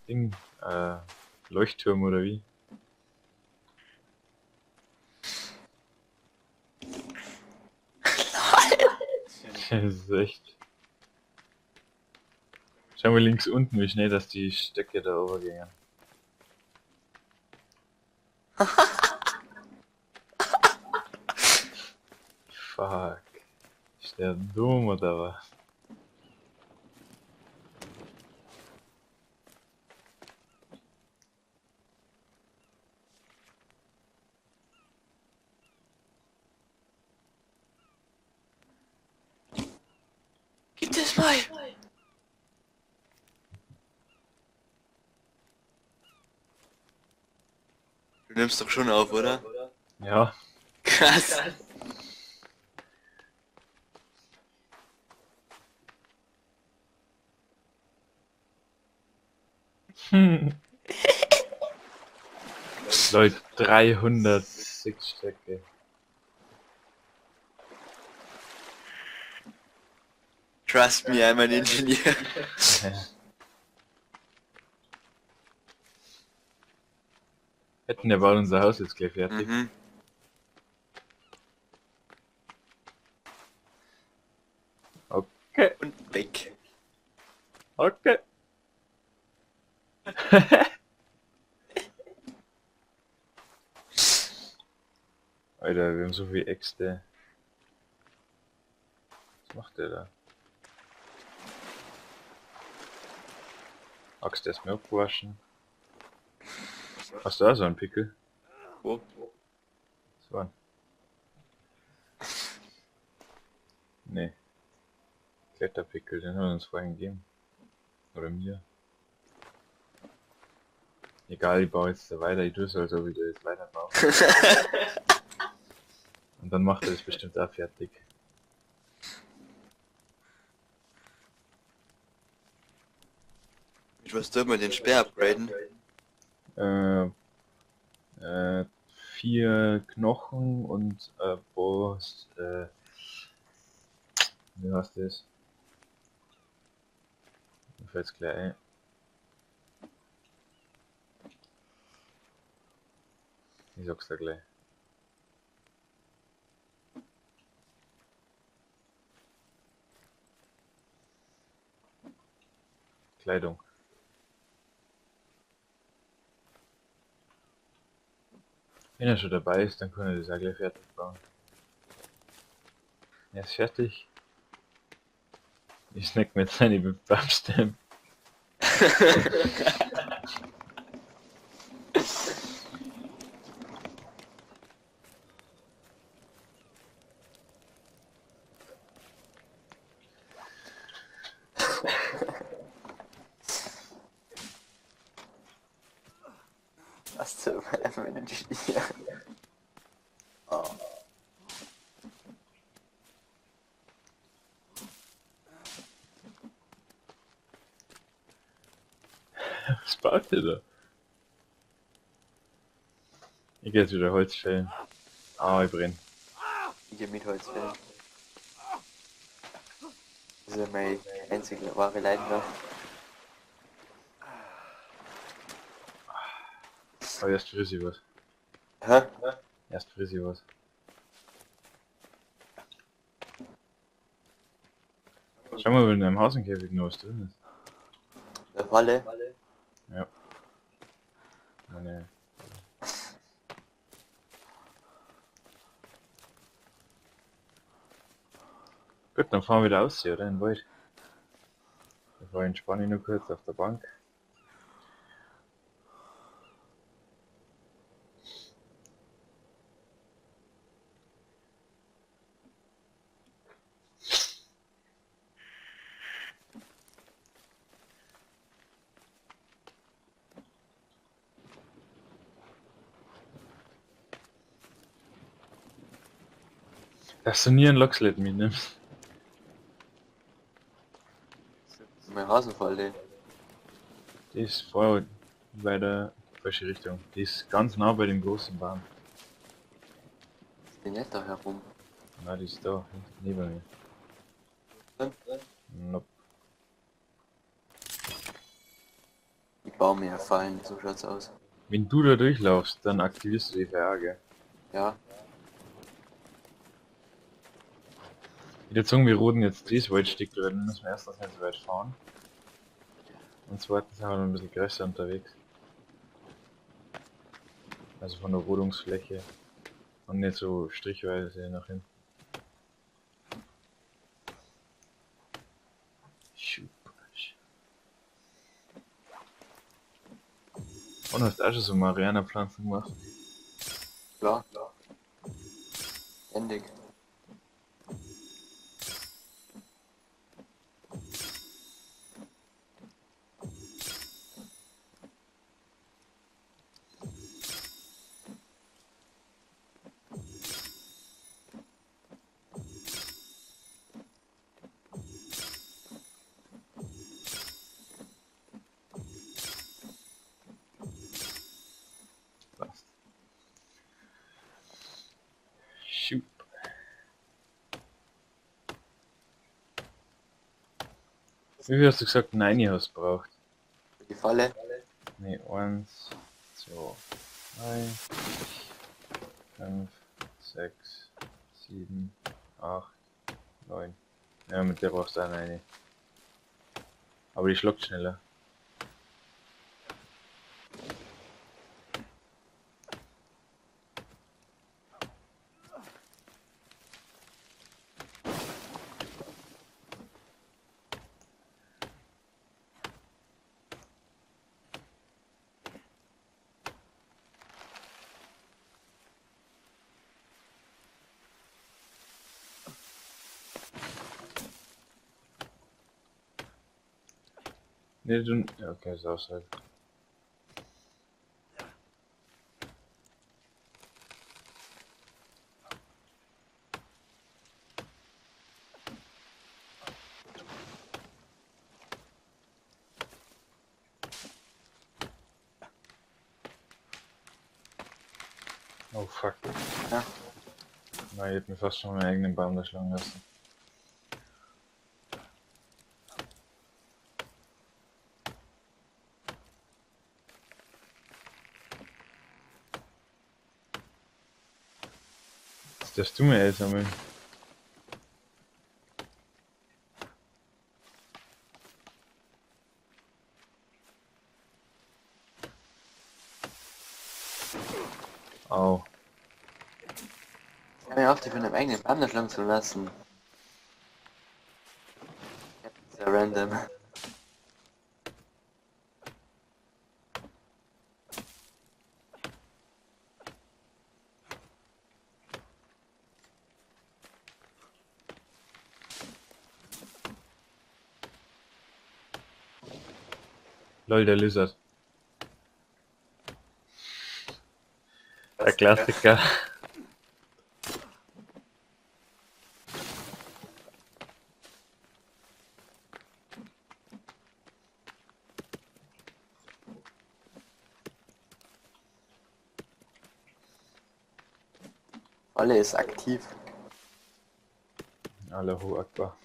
Ding, Leuchtturm oder wie? Das ist echt. Schau mal links unten, wie schnell dass die Stöcke da oben gingen. Fuck. Ist der dumm oder was? Gib es mal! Du nimmst doch schon auf, oder? Ja. Krass. Leute, 306 Stöcke. Trust me, I'm an engineer. Hätten ja bald unser Haus jetzt gleich fertig. Mhm. Okay, Und weg. okay. Alter, wir haben so viel Äxte. Was macht der da? Axt erstmal abgewaschen. Hast du auch so einen Pickel? Wo? So einen. Nee. Kletterpickel, den haben wir uns vorhin gegeben. Oder mir. Egal, ich baue jetzt da weiter. Ich tue es also, wie der jetzt weiterbaut. Und dann macht er das bestimmt auch fertig. Mit was dürfen wir den Speer upgraden? 4 Knochen und Boss, wie heißt das? Mir fällt's gleich ein. Ich sag's da gleich. Kleidung. Wenn er schon dabei ist, dann kann er das auch gleich fertig bauen. Er ist fertig. Ich snack mir jetzt seine Bumstamp. Was zum Engineer? Oh. Was baut der da? Ich geh jetzt wieder Holz fällen. Ah, ich brenn. Ich geh mit Holz fällen. Das ist ja meine einzige wahre Leidenschaft. Aber erst friss ich was. Hä? Erst friss ich was. Schau mal, ob in deinem Hasenkäfig noch was drin ist. Eine Falle? Ja. Meine. Gut, dann fahren wir wieder aus hier, oder? In den Wald. Da fahr ich entspanne ich nur kurz auf der Bank. Dass du nie einen Loxlet mitnimmst. Mein Hasenfalle. Die ist voll bei der falsche Richtung. Die ist ganz nah bei dem großen Baum. Ist die nicht da herum? Nein, die ist da, neben mir. Drin? Nope. Ich Baue mir Fallen, so schaut's aus. Wenn du da durchlaufst, dann aktivierst du die VR, gell? Ja, Ich würde sagen, wir roden jetzt das Waldstück, weil dann müssen wir erstens nicht so weit fahren. Und zweitens sind wir noch ein bisschen größer unterwegs. Also von der Rodungsfläche. Und nicht so strichweise nach hinten. Schub. Und hast du auch schon so Mariana-Pflanzen gemacht? klar. Ständig. Passt. Schub. Wie viel hast du gesagt, nein, ich hast braucht? Die Falle. Ne, 1, 2, 3, 5, 6, 7, 8, 9. Ja, mit der brauchst du auch eine. Aber die schlockt schneller. Ne, du. Ja, okay, ist außerhalb. Oh fuck. Ja. Na, ich hätte mir fast schon meinen eigenen Baum da schlagen lassen. Jetzt darfst du mir einsammeln. Au. Hör mir auf, dich von deinem eigenen Baum schlagen zu lassen. Das ist ja random. Lol, der Lizard. Der Klassiker. Falle ist aktiv. Allahu Akbar.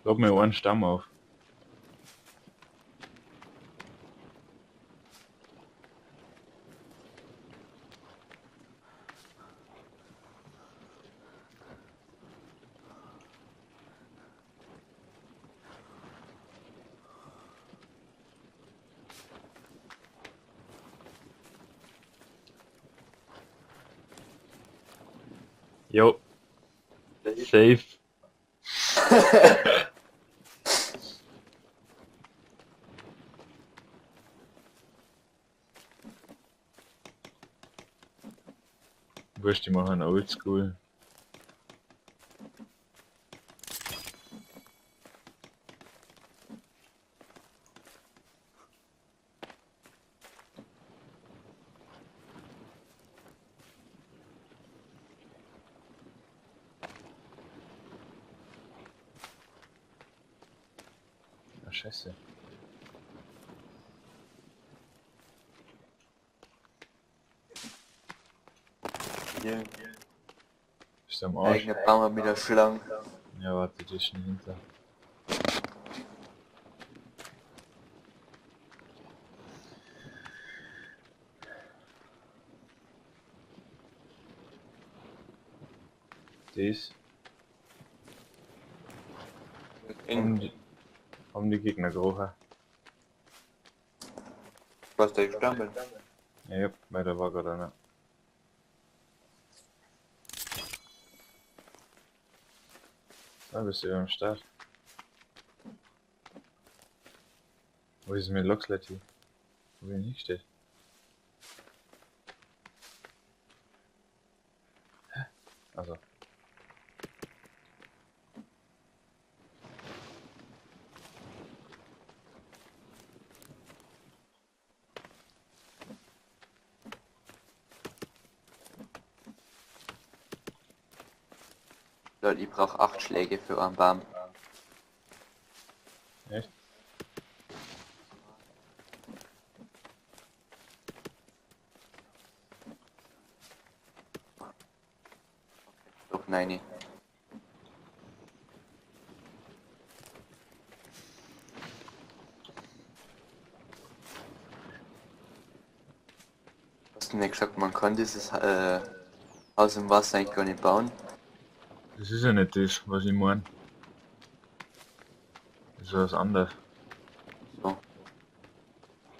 Lob mir einen Stamm auf. Jo, safe. Wurscht, die machen Oldschool. Ah, scheiße. Hier. Bist Bist du am Arsch? Eigener Baum hat mit der Schlange. Ja, warte, das ist schon hinter. Das haben die Gegner gerochen. Was da gestorben? Ja, weil da war gerade einer. Da bist du am Start. Wo ist denn mit Loxleti? Wo bin ich hingestellt? Hä? Also. Leute, ich brauche 8 Schläge für einen Baum. Echt? Doch, nein. Hast du mir gesagt, man kann dieses Haus im Wasser eigentlich gar nicht bauen? Das ist ja nicht das, was ich meine. Das ist was anderes. So.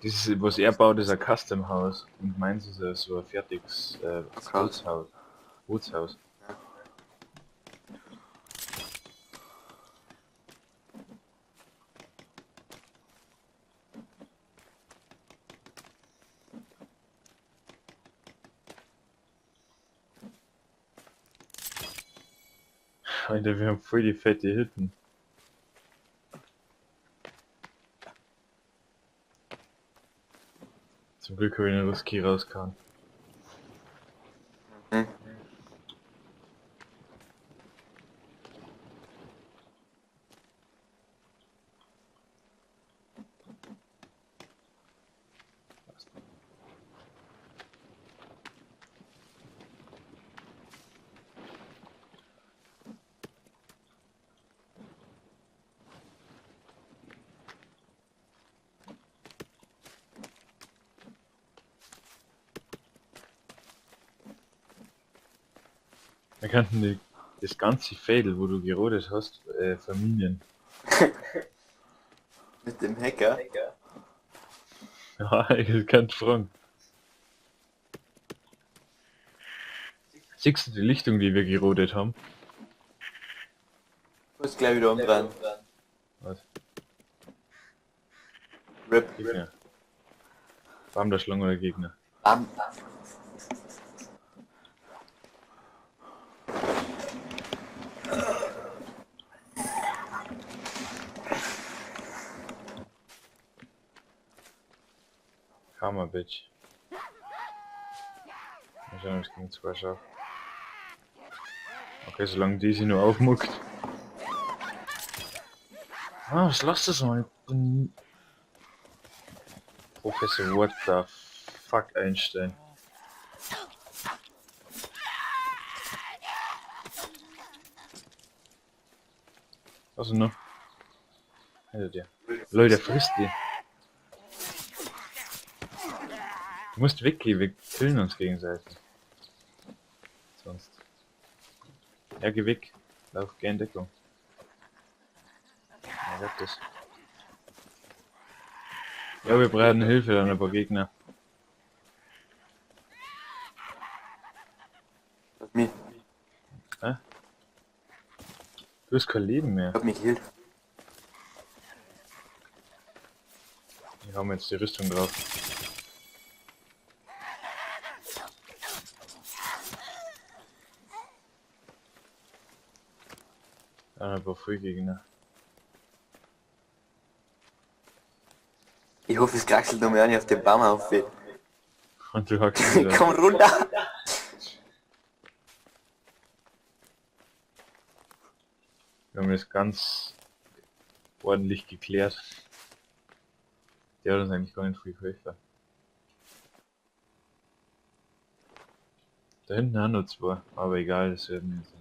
Das ist, was er baut, ist ein Custom House. Und meins ist ja so ein fertiges Bootshaus. Bootshaus. Ja. Alter, wir haben voll die fette Hütten. Zum Glück habe ich den Ruski rauskauen. Mhm. Wir könnten das ganze Fädel, wo du gerodet hast, verminen. Mit dem Hacker? Ja, ich kann fragen. Siehst du die Lichtung, die wir gerodet haben? Ich muss gleich wieder umdrehen. Was? RIP. Gegner. Bam, der Schlange oder Gegner? Bam. Karma, Bitch. Mal schauen, ob es gegen zwei schafft. Okay, solange die sich nur aufmuckt. Ah, was lasst das mal? Ich bin Professor what the fuck Einstein. Was denn noch? Hinter dir. Leute, der frisst die. Du musst weggehen, wir killen uns gegenseitig. Sonst. Ja, geh weg. Lauf, geh in Deckung. Ja, sag das. Ja, wir brauchen Hilfe, dann ein paar Gegner. Lass mich. Hä? Du hast kein Leben mehr. Ich hab mich geheilt. Wir haben jetzt die Rüstung drauf. Dann ein paar Frühgegner. Ich hoffe, es kraxelt noch mehr nicht auf den Baum auf. Und du hackst wieder. Komm runter! Wir haben das ganz ordentlich geklärt. Der hat uns eigentlich gar nicht viel geholfen. Da hinten haben noch zwei, aber egal, das werden jetzt.